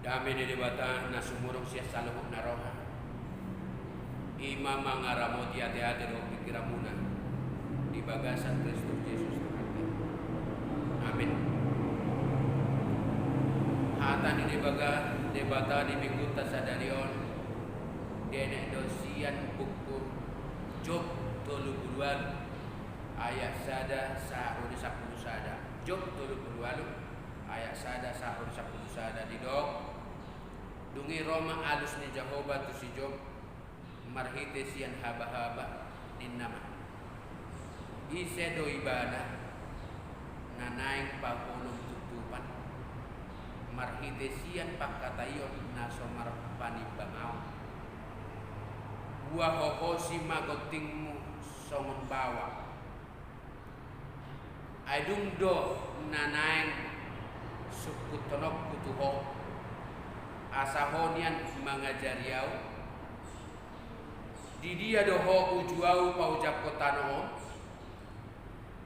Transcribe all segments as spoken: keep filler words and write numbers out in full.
Dame ni Debata na sumurung sian saluhut na roha, i ma mangaramoti ateate dohot pingkiranmuna di bagasan Kristus Jesus Tuhanta. Amin. Hata ni Debata, Debata di Minggunta sadari on dienet do sian buku Job tolu pulu ualu ayat sada sahat tu sampulu sada. Job tolu pulu ualu ayat sada sahat tu sampulu sada, didok: Dung i ro ma alus ni Jahowa tu si Job marhite sian habahaba, ninna ma: Ise do ibana na naeng paholom tuptupan marhite sian pangkataion na so marpanimbang ahu? Huahohosi ma gontingmu songon bawang. Ai dung do na naeng sungkunhononku tu ho, asa ho nian mangajari ahu? Di dia do ho uju ahu paojakhon tano on?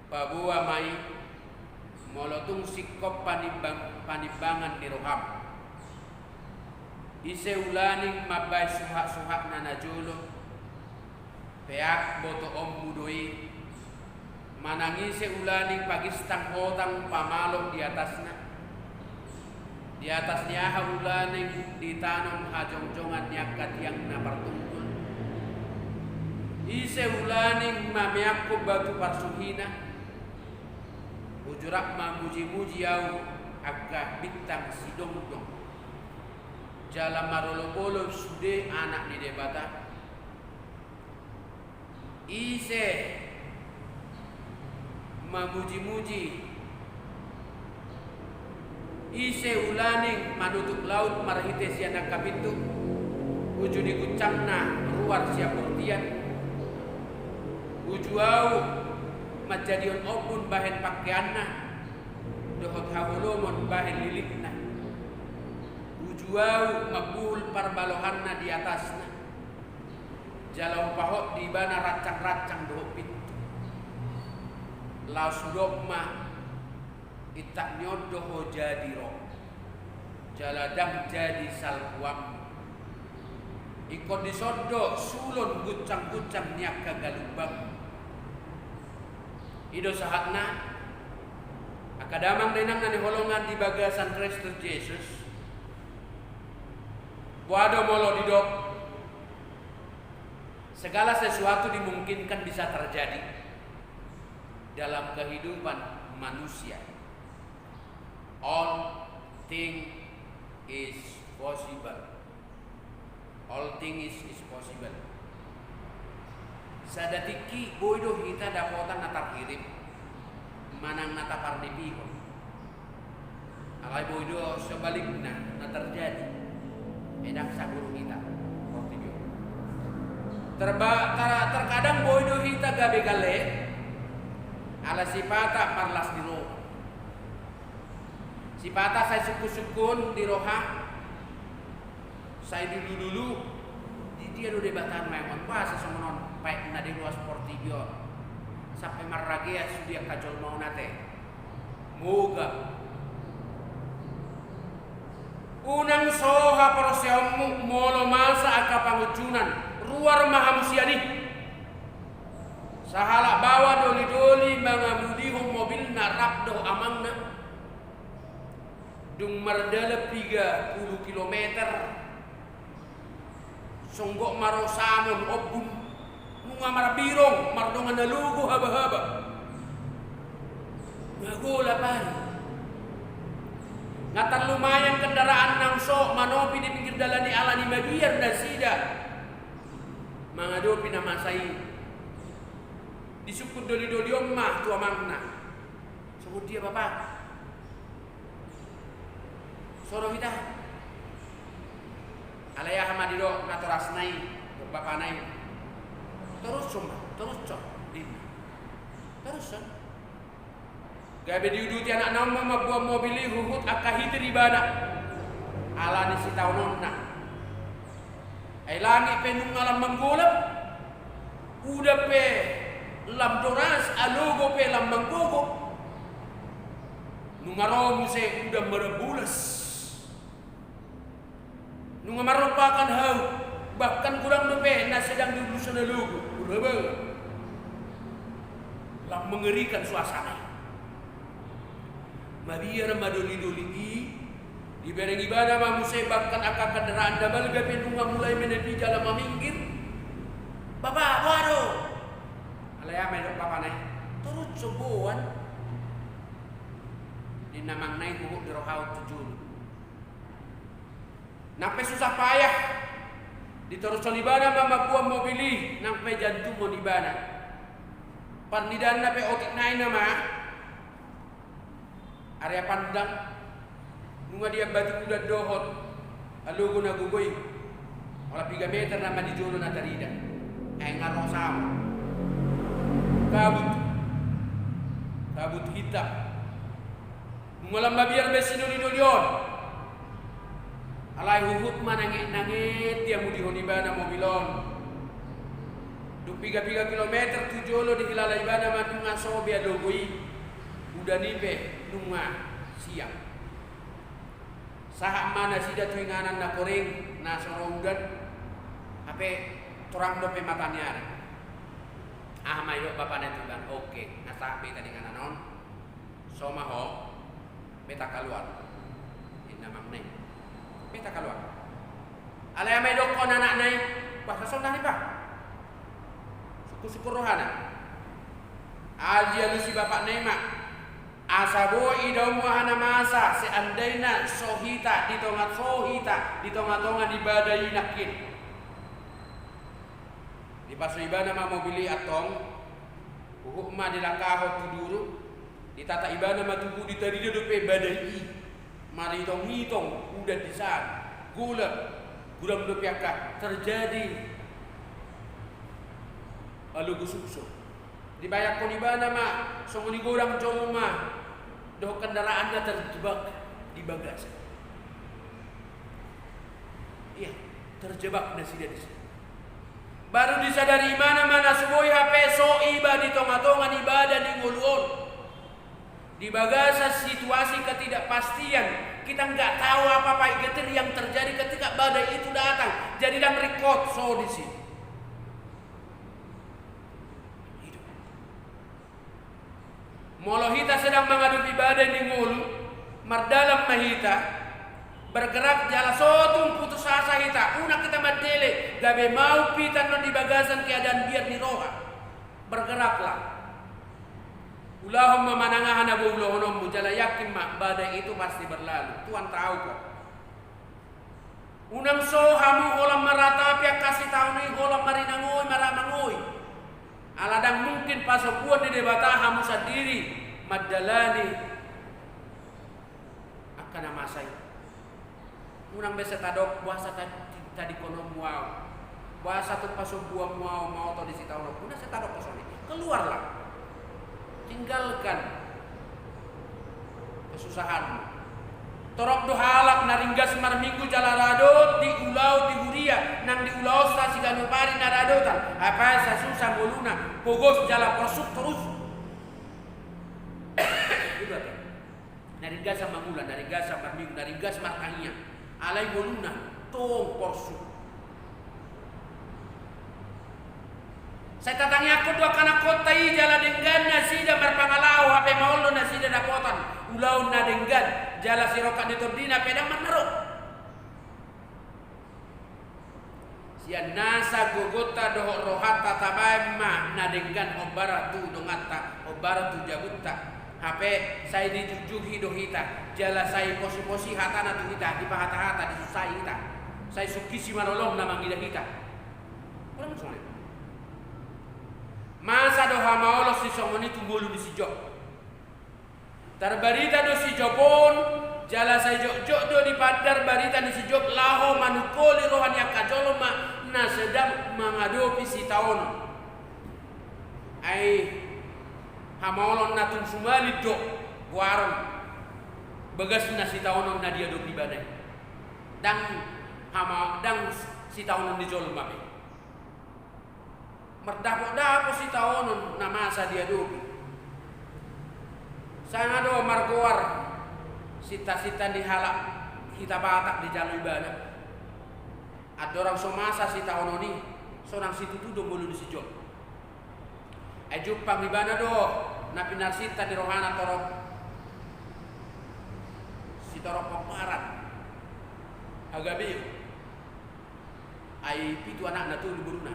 Paboa ma i, molo tung singkop panimbang-, panimbangan ni roham. Ise ulaning mambahen suhatsuhatna na jolo? Peak botoonmu do i. Manang ise ulaning pagistang hotang pamalok di atasna? Di atas ni aha ulaning ditanom hajongjongan ni angka tiang na partungkol? Ise ulaning mameakkon batu parsuhina? Uju rap mamujimuji ahu angka bintang sidongdong, jala marolopolop sude anak ni Debata. Ise mamujimuji, ise ulaning manutup laut marhite sian angka pintu, uju diguncangna ruar sian bortian? Uju ahu manjadihon ombun bahen pangkeanna, dohot haholomon bahen lilikna. Uju ahu mambuhul parbalohanna di atasna, jala hupahot di ibana rancang-rancang dohot pintu. Laos hudok ma: Intap ni on do ho jadi ro, jala ndang jadi salpuanmu. Ingkon dison do sulon guncangguncang ni angka galumbangmu. I do sahatna, angka damang dainang na hinaholongan di bagasan Kristus Jesus. Boha do molo didok, segala sesuatu dimungkinkan bisa terjadi dalam kehidupan manusia. All thing is possible. All thing is, is possible. Sada tingki boi do hita dapotan na tarhirim, manang na taparnipihon. Alai boi do sebalikna na terjadi. Ai ndang saguru hita portibi on. Terba-, ter-, terkadang boi do hita gabe gale ala sipata marlas ni roha. Sipata sai sungkunsungkun di roha, sai lulululu. Di dia do Debata nuaeng on? Boasa songon on paetna di ruas portibi on sampe marragea sude angka jolma on ate? Moga. Unang so haporseaonmu molo masa angka pangunjunan, ruar ma hamu sian i. Sahalak baoa dolidoli mangamulihon mobilna rap dohot amangna. Dung mardalan piga pulu kilometer, songgop ma ro samon ombun, nunga marbirong mardongan na logo habahaba. Magolap ari. Nga tarlumayan kendaraan naung so manopi di pinggir dalan i ala ni mabiar nasida mangadopi na masa i. Disungkun dolidoli on ma tu amangna: Songon dia, Bapa? So ro hita. Alai aha ma didok natorasna i dohot bapana i? Torushon ma, torushon, ninna. Torushon. Gabe diuduti anakna on ma mamboan mobil i huhut angka hite di ibana ala ni sitaononna. Ai langit pe nunga lam manggolap, udan pe lam doras, alogo pe lam manggogop. Nunga ro muse udan marambulas. Nunga marrompakan hau, bahkan godang dope na sedang di urusan na logo, urabang. Lam mengerikan suasana i. Mabiar ma doli-doli i, dibereng ibana ma muse bahkan angka kendaraan na balga pe nunga mulai menepi jala maminggir. Bapa, boha do? Alai aha ma didok bapana i? Torus so boan. Ninna amangna i, huhut di rohahon tu jolo. Nang pe susah payah, ditorushon ibana ma mamboan mobil i, nang pe jantungon ibana. Parnidaanna pe otik nai nama. Area pandang, nunga diambati udan dohot alogo na gogo i. Holan piga meter nama di jolo na tarida. Ai nga ro sama. Kabut. Kabut hitam. Nunga lam mabiar be sidoli-doli on. Alai huhut ma nanget-nanget diamudihon ibana mobil on. Dung piga-piga kilometer tu jolo dihilala ibana ma nunga so be alogo i. Udan i pe nunga siang. Sahat ma nasida tu inganan na koring, na so ro udan. Hape torang dope mata ni ari. Aha ma didok bapana tu ibana? Oke, na sahat be hita di inganan on. So ma ho, beta kaluar. Ninna amangna i. Beta kaluar. Alai aha ma didokkon anakna i? Bah, sonari bah. Sungkun-sungkun rohana. Alai dialusi bapakna i ma. Asa boi idaonmu aha na masa seandaina so hita di tonga, so hita di tonga-tonga ni badai i nangkin. Dipaso ibana ma mobil i antong, huhut ma dilangkahon tu duru, ditata ibana ma tubu, ditarida dope badai i, maritong-itong udan di san, golap, godang dope angka terjadi alogo sukso. Dibayangkon ibana ma songon i godang jolma dohot kendaraan na terjebak di bagasan. Iya, terjebak nasida disi. Baru disadari ibana ma na so boi hape so iba di tonga-tonga ni badai ni ngolu on. Di bagasan situasi ketidakpastian, kita nggak tahu apa-apa getir yang terjadi ketika badai itu datang. Jadi ndang ringkot so disi. Molo hita sedang mangadopi badai ni ngolu, mardalan ma hita, bergerak jala so tung putus asa hita, unang hita mandele, gabe maup hita annon di bagasan keadaan biar ni roha. Bergeraklah. Ulahon ma manang aha na boi ulahononmu, jala yakin ma badai itu pasti berlalu. Tuhan tahu kok. Unang so hamu holan maratapi angka sitaonon i holan marinangoi, maramangoi. Ala ndang mungkin pasombuon ni Debata hamu sandiri mandalani angka na masa i. Unang be sai tadok boasa ta-, tadingkononmu ahu. Boasa tung pasombuonmu ahu maoto di sitaonon. Unang sai tadok songon i. Keluarlah. Tinggalkan kesusahanmu. Torop do halak na ringgas marminggu jala radot di ulaon di huria, nang di ulaonsa siganup ari na radotan, hape sai susa ngoluna, pogos jala porsuk torus. Iba pe. Na ringgas mangula, na ringgas marminggu, na ringgas martangiang. Alai ngoluna tong porsuk. Sai tatangiangkon do angka anakkonta i jala denggan nasida marpangalaho, hape maol do nasida dapotan ulaon na denggan, jala sirongkap ni tondina pe ndang marnaro. Sian nasa gogonta dohot rohanta tabaen ma na denggan hombar tu donganta, hombar tu jabunta. Hape sai dijukjuki do hita, jala sai posi-posi hatana tu hita, dipahatahata, disusahi hita. Sai sungkun si malolong na mangida hita. Kurang songon i. Masa do hamaolon sisongon i tu ngolu ni si Job. Tarbarita do si Job on, jala sai jotjot do dipandar barita ni si Job laho manungkoli roha ni angka jolma na sedang mangadopi sitaonon. Ai hamaolon na tung sumalin do goaron bagasna sitaonon na diadopi ibana i. Ndang hama-, ndang sitaonon ni jolma be. Mardapotdapot sitaonon na masa diadopi. Sanga do margoar sintasinta ni halak hita Batak dijalo ibana. Andorang so masa sitaonon i, sonang situtu do ngolu ni si Job. Ai jumpang ibana do na pinarsinta ni rohana torop sitorop pomparan hagabeon. Ai pitu anakna, tolu boruna.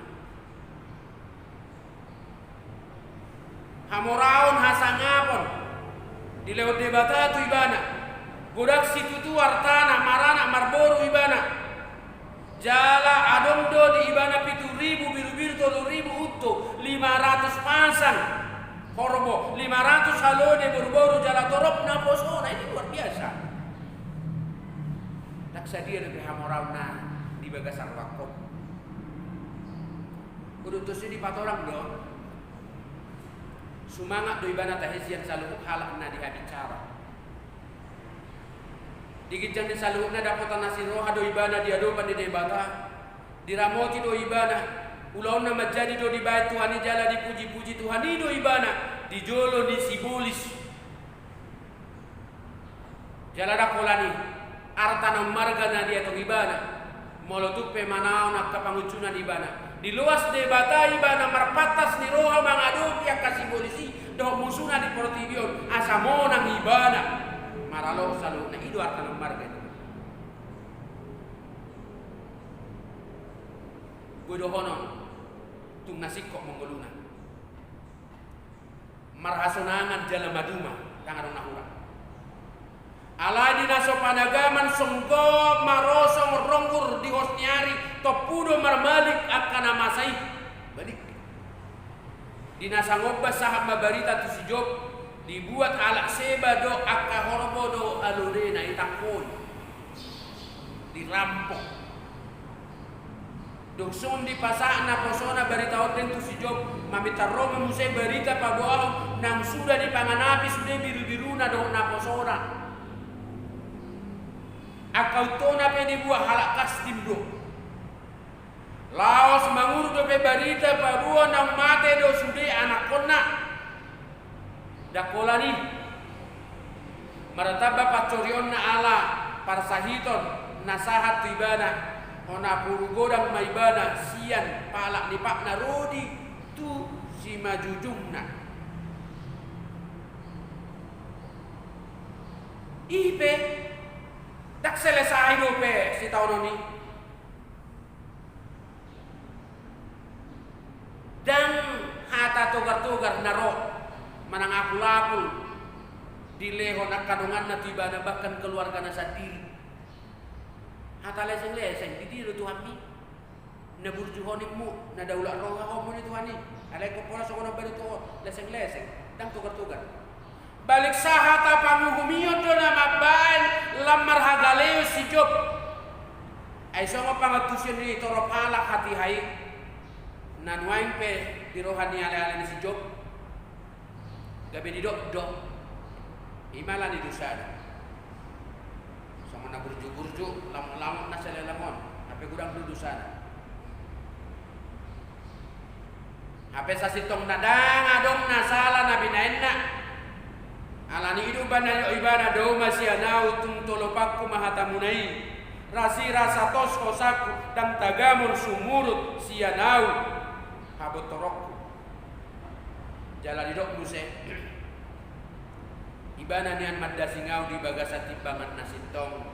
Hamoraon, hasangapon dilehon Debata tu ibana. Godang situtu artana, maranak marboru ibana. Jala adong do di ibana pitu ribu birubiru, tolu ribu untu, lima ratus pasang horbo, lima ratus halode boruboru, jala torop naposona. Ini luar biasa. Ndang sadia dope hamoraonna di bagasan rohangkon. Udut tusi dipatorang do. Sumangat do ibana tahe sian saluhut halak na dihabicara. Di ginjang ni saluhutna dapotan na siroha do ibana di adopan ni Debata. Diramoti do ibana. Ulaonna manjadi do dibaen Tuhan i jala dipujipuji Tuhan i do ibana di jolo ni sibolis. Jala ndang holan i arta na ummarga na dietong ibana, molo tung pe manaon angka pangunjunan ibana. Diloas Debata ibana marpantas ni roha mangadopi angka sibolis i dohot musuna di portibi on, asa monang ibana maralohon saluhutna. I do arta na ummarga i. Boi dohonon tung na singkop ma ngoluna. Marhasonangan jala maduma, ndang adong na hurang. Alai di na so panagaman songgop marosong ronggur di hos ni ari, tompu do marmalik angka na masa i. Balik. Di na sangomba sahat ma barita tu si Job, dibuat halak Seba do angka horbo dohot halodena, itangkoi, dirampok. Dung songon i dipasahat naposona barita ondeng tu si Job, mamintor ro ma muse barita paboahon naung suda dipangan api sude birubiruna dohot naposona. Angka untona pe dibuat halak Kasdim do. Laos mangurut dope barita paboa naung mate do sude anakkonna. Ndang holan i, martamba pansorionna ala parsahiton na sahat tu ibana, hona puru godang ma ibana sian palak ni patna ro di tu simanjujungna. I pe ndang selesai dope sitaonon i. Ndang hata togar-togar na ro manang apul-apul dilehon angka donganna tu ibana, bahkan keluargana sandiri. Hata leseng-leseng, di dia do Tuhanmi? Na burju ho nimmu, na daulat roha ho muna Tuhan i. Alai ingkon pola songon on baru tu ho, leseng-leseng, ndang togar-togar. Balik sahata panguhumion do na mambaen lam marhagaleon si Job. Ai songon pangantusion ni torop halak hatiha i na nuaeng pe di roha ni ale-ale ni si Job. Gabe didok do, i ma ala ni dosana. Songon na burju-burju, lamok-lamok na saleleng on, hape godang do dosana. Hape sasintongna ndang adong na sala na binaenna. Alani i do umbahen na nidok ibana, dao ma sian ahu, tung tolopanku ma hatamuna i. Rasirasa tos hosangku, ndang tagamon sumurut sian ahu habontoronku. Jala didok muse, ibana nian mandasing ahu di bagasan timbangan na sintong,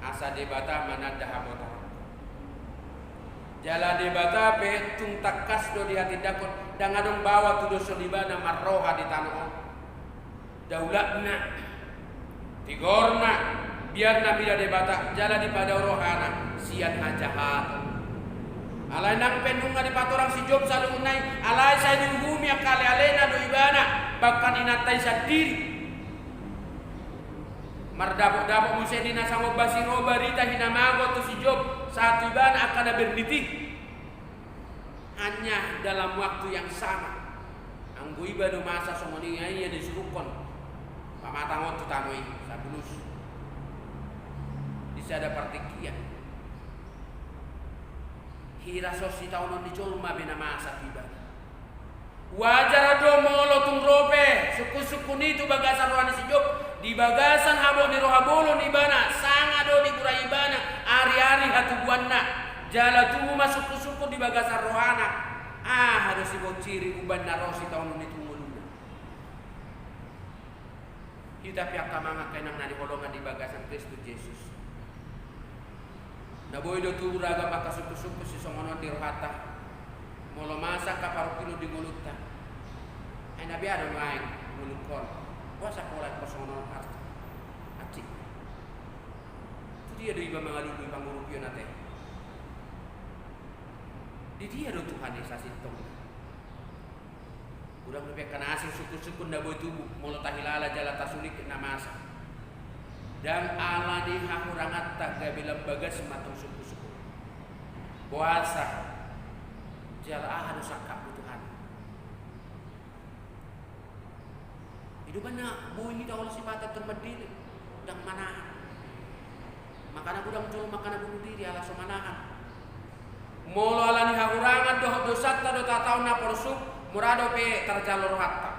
asa Debata mananda habontoronku. Jala Debata pe tung tangkas do dihatindangkon, ndang adong baoa tudoshon ibana marroha di tano on. Daulatna, tigorna, biarna mida Debata, jala dipadao rohana sian hajahaton. Alai nang pe nunga dipatorang si Job saluhutna i, alai sai diuhumi angka ale-alena do ibana, bahkan inanta i sandiri. Mardapot-dapot muse di na sangomba si ro barita hinamago tu si Job, sahat tu ibana angka na bernit i. Hanya dalam waktu yang sama. Anggo iba do masa songon i, ia disurungkon pamatang on tu tano i, sabulus di sada partingkian. Hira so sitaonon ni jolma be na masa tu ibana. Wajar do molo tung ro pe sungkun-sungkun i tu bagasan roha ni si Job, di bagasan habot ni roha bolon ibana, sanga do digurai ibana ari-ari hatubu Anna, jala tubu ma sungkun-sungkun di bagasan rohana. Aha do siboan siri umbahen na ro sitaonon i tu ngoluna? Hita pe angka amang, angka inang na hinaholongan di bagasan Kristus Jesus, na boi do tubu ragam angka sungkun-sungkun sisongon on di rohanta. Molo masa angka parungkilon di ngolunta, ai na bea do nuaeng ngolungkon? Boasa pola ingkon songon on arta? Hansit. Tu dia do iba mangalului pangurupion ate? Di dia do Tuhan i sasintongna? Godang dope angka na asing sungkun-sungkun na boi tubu molo tahilala jala tasulik na masa. Ndang ala ni hahuranganta gabe lam bagas ma antong sungkun-sungkun. Boasa? Jala aha do sangkapmu Tuhan? I do umbahen na boi nida olo sipata antong mandele, ndang manahan. Makana godang jolma angka na bunuh diri ala so manahan. Molo ala ni hahurangan dohot dosanta do tataon na porsuk, mura dope tarjalo rohanta.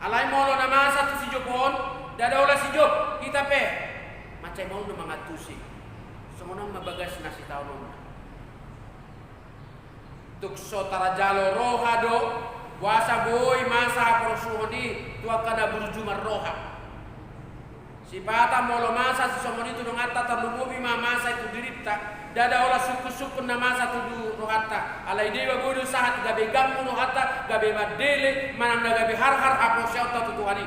Alai molo na masa tu si Job on, ndada ola si Job, hita pe mansai maol do mangantusi. Songon on ma bagasna sitaononna. Tung so tarjalo roha do, boasa boi masa haporsuhon i tu angka na burju marroha. Sipata molo masa sisongon i tu donganta, tarlumobi ma masa i tu dirinta, ndada ola sungkun-sungkun na masa tu rohanta. Alai deba boi do sahat gabe ganggu rohanta, gabe mandele, manang na gabe harhar haporseaonta tu Tuhan i.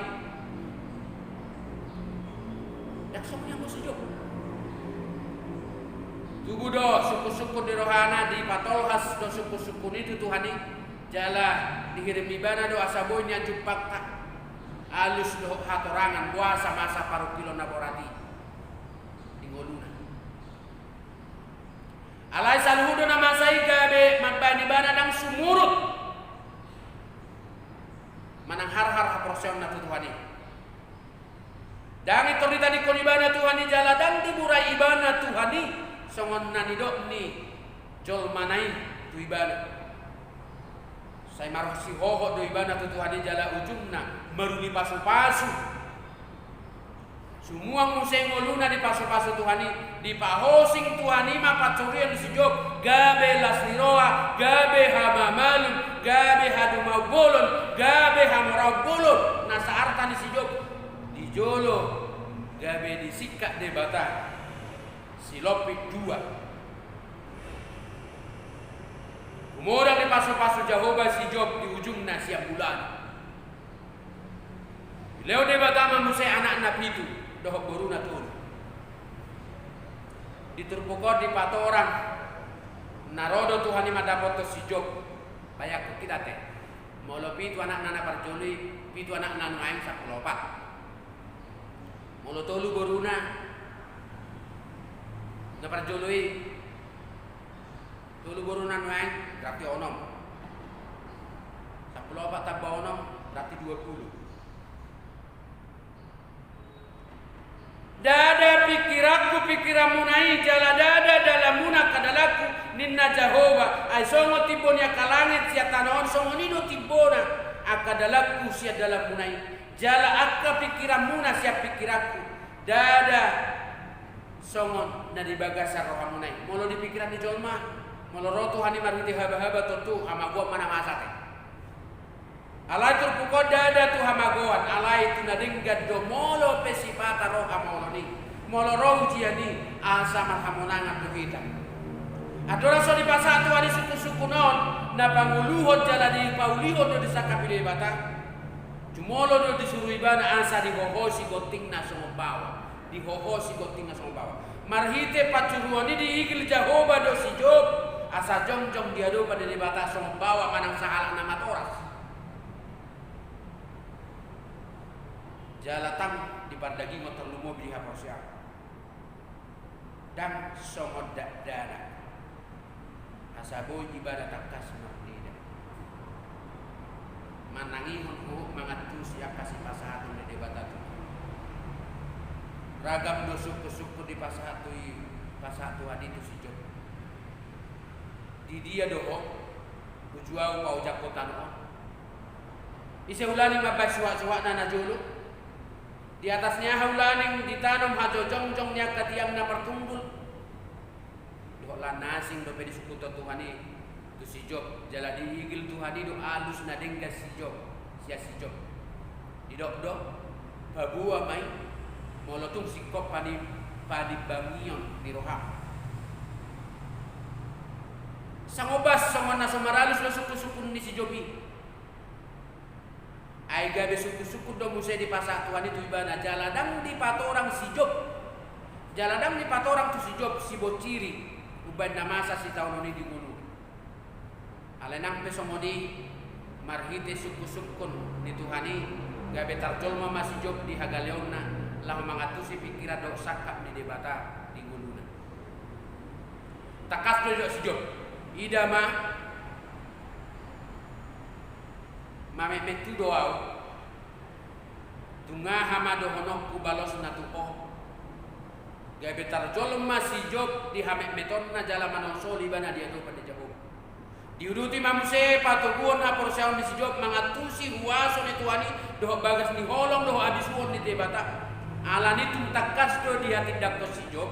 Ndang songon i anggo si Job. Tubu do sungkun-sungkun di rohana, dipatolhas do sungkun-sungkun i tu Tuhan i, jala dihirim ibana do asa boi nian jumpangta alus dohot hatorangan boasa masa parungkilon na borat i di ngoluna. Alai saluhut do na masa i gabe mambahen ibana ndang sumurut manang harhar haporseaonna tu Tuhan i. Ndang pintor ditadingkon ibana Tuhan i jala ndang diburai ibana Tuhan i, songon na nidok ni jolmana i tu ibana. Sai marsihohot do ibana tu Tuhan i jala ujungna maruli pasu-pasu. Sumuang muse ngoluna di pasu-pasu Tuhan i, dipahosing Tuhan i ma pansorian ni si Job, gabe las ni roha, gabe hamamalun, gabe hadumaon bolon, gabe hamoraon bolon, nasa arta ni si Job. Di jolo gabe disingkat Debata silompit dua. Humodang dipasu-pasu Jahowa si Job di ujungna sian mulaana. Dilehon Debata ma muse anakna pitu dohot boruna tolu. Di turpuk on dipatorang na ro do Tuhan i mandapothon si Job. Bayangkon hita ate, molo pitu anakna na parjolo i, pitu anakna nuaeng sampulu opat. Molo tolu boruna na parjolo i, tolu boruna nuaeng berarti onom. Sampulu opat tamba onom berarti dua pulu. Ndada pikiranku pikiranmuna i, jala ndada dalanmuna angka dalanku, ninna Jahowa. Ai songon timbo ni angka langit sian tano on, songon i do timbona angka dalanku sian dalanmuna i, jala angka pikiranmuna sian pikiranku. Ndada songon na di bagasan rohamuna i. Molo di pikiran ni jolma, molo ro Tuhan i marhite habahaba, tontu hamagoan ma na masa ate. Alai turpuk on ndada tu hamagoan, alai tu na denggan do. Molo pe sipata ro hamaolon i, molo ro ujian i, asa marhamonangan do hita. Andorang so dipasahat Tuhan i sungkun-sungkun on, na panguluhon jala dipaulihon do disangkapi Debata. Jumolo do disuru ibana asa dihohosi gontingna songon baoa. Dihohosi gontingna songon baoa. Marhite pansuruon i diigil Jahowa do si Job asa jongjong di adopan ni Debata songon baoa manang sahalak na matoras. Jala ndang di pardagingon, tarlumobi di haporseaon. Ndang songon dakdanak. Asa boi ibana tangkas marnida, manangihon huhut mangantusi angka sipasahaton ni Debata tu i. Ragam do sungkun-sungkun dipasahat tu i, pasahat Tuhan i tu si Job. Di dia do ho, uju ahu paojak ho tano on? Ise ulaning mambahen suhak-suhakna na jolo? Di atas ni aha ulaning ditanom hajojongjong ni angka tiang na martunggul? Dohot Lan na asing dope disungkun Tuhan i tu si Job, jala diigil Tuhan i do alus na denggan si Job, sian si Job. Didok do, paboa ma i, molo tung singkop pani-, panimbangion ni roham. Sangoban songon na so maralus do sungkun-sungkun ni si Job i. Ai gabe sungkun-sungkun do muse dipasahat Tuhan i tu ibana, jala ndang dipatorang si Job. Jala ndang dipatorang tu si Job, sibonciri, umbaen na masa sitaonon i di ngoluna. Alai nang pe songon i, marhite sungkun-sungkun ni Tuhan i, gabe tarjolma ma si Job di hagaleonna, laho mangantusi pingkiran dohot sangkap ni Debata di ngoluna. Tangkas do didok si Job, ida ma, mametmet tu do ahu, tung aha ma dohononku balosna tu ho? Gabe tarjolma si Job di hametmetonna jala manolsoli ibana di adopan ni Jahowa. Diuduti ma muse patoguon haporseaon ni si Job mangantusi huaso ni Tuhan i dohot bagas ni holong dohot habisuhon ni Debata. Alani tung tangkas do dihatindanghon si Job.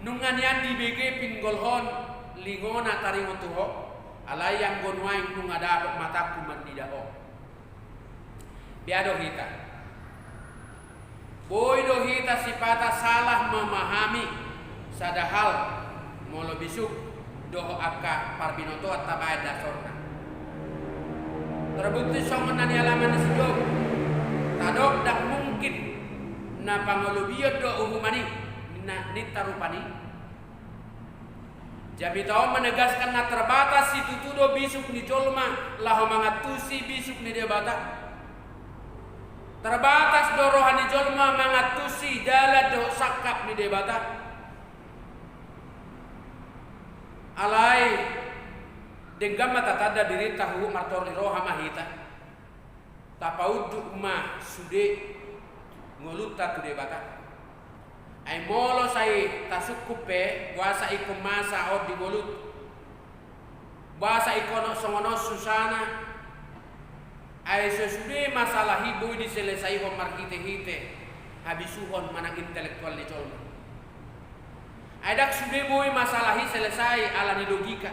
Nunga nian dibege pinggolhon lingona taringot tu ho, alai anggo nuaeng nunga dapot matangku marnida ho. Bea do hita. Boi do hita sipata salah mamahami sada hal, molo bisuk dohot angka parbinotoan tabaen dasorna. Terbukti songon na nialaman ni si Job, tadok ndang mungkin na pangolobion do uhuman i, na ninta rupani. Jamita on menegaskan na terbatas situtu do bisuk ni jolma laho mangantusi bisuk ni Debata. Terbatas do roha ni jolma mangantusi dalan dohot sangkap ni Debata. Alai denggan ma tatanda dirinta huhut martorop ni roha ma hita. Tapaunduk ma sude ngolunta tu Debata. Ai molo sai tasungkun pe, boasa ingkon masa on di ngolunta? Boasa ingkon songon on susana? Ai so sude masalah i boi diselesaihon marhite-hite habisuhon manang intelektual ni jolma. Ai ndang sude boi masalah i selesai ala ni logika.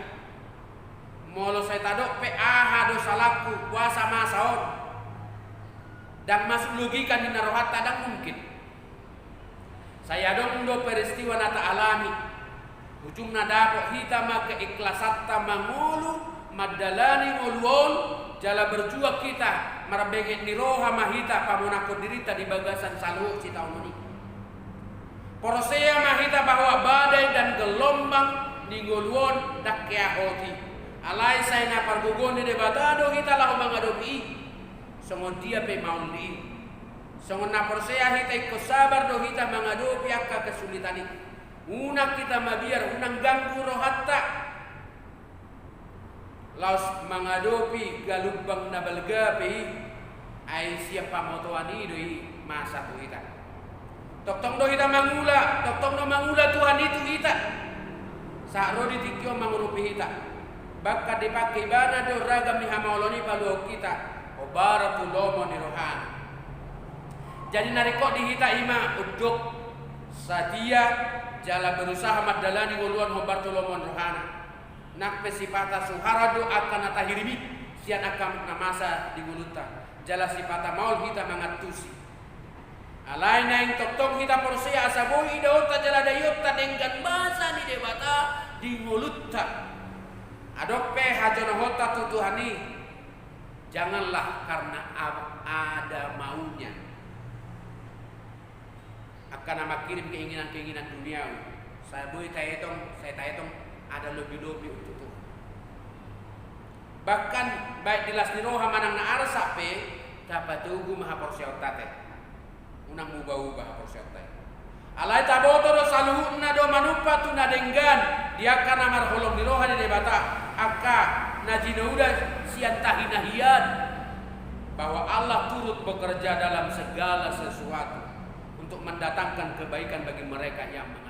Molo sai tadok pe aha do salahku, boasa masa on, ndang masuk logika ninna rohanta, ndang mungkin. Sai adong do peristiwa na taalami, ujungna dapot hita ma keiklasanta mangolu mandalani ngolu on, jala berjuang hita, marbenget ni roha ma hita pamonangkon dirinta di bagasan saluhut sitaonon i. Porsea ma hita bahwa badai dan gelombang ni ngolu on ndang hea hoti. Alai sai na pargogo ni Debata do hita laho mangadopi i. Songon dia pe maol ni i, songon na porsea hita, ingkon sabar do hita mangadopi angka kesulitan i. Unang hita mabiar, unang ganggu rohanta laos mangadopi galumbang na balga pe i, ai sian pamotoan i do i masa tu hita. Tongtong do hita mangula, tongtong do mangula Tuhan i tu hita. Sahat ro di tingki on mangurupi hita. Bahkan dipangke Ibana do ragam ni hamaolon i paluahon hita hombar tu lomo ni rohana. Jadi na ringkot di hita i ma unduk, satia, jala berusaha mandalani ngolu on hombar tu lomo ni rohana. Nang pe sipata suhara do angka na tahirim i sian angka na masa di ngolunta, jala sipata maol hita mangantusi. Alai naeng tongtong hita porsea asa boi idaonta jala daionta denggan basa ni Debata di ngolunta. Adong pe hajonohonta tu Tuhan i, janganlah karena a-, ada maunya. Angka na mangkirim keinginan-keinginan duniawi, sai boi taetong, sai taetong ada lobi-lobi untuk Tuhan. Bahkan baik di las ni roha manang na arsak pe, tapatogu ma haporseaonta te. Unang muba-uba haporseaonta i. Alai taboto do saluhutna do manumpak tu na denggan di angka na marholong ni roha ni Debata, angka na jinouda sian tahi na hian, bahwa Allah turut bekerja dalam segala sesuatu untuk mendatangkan kebaikan bagi mereka yang mengasihi.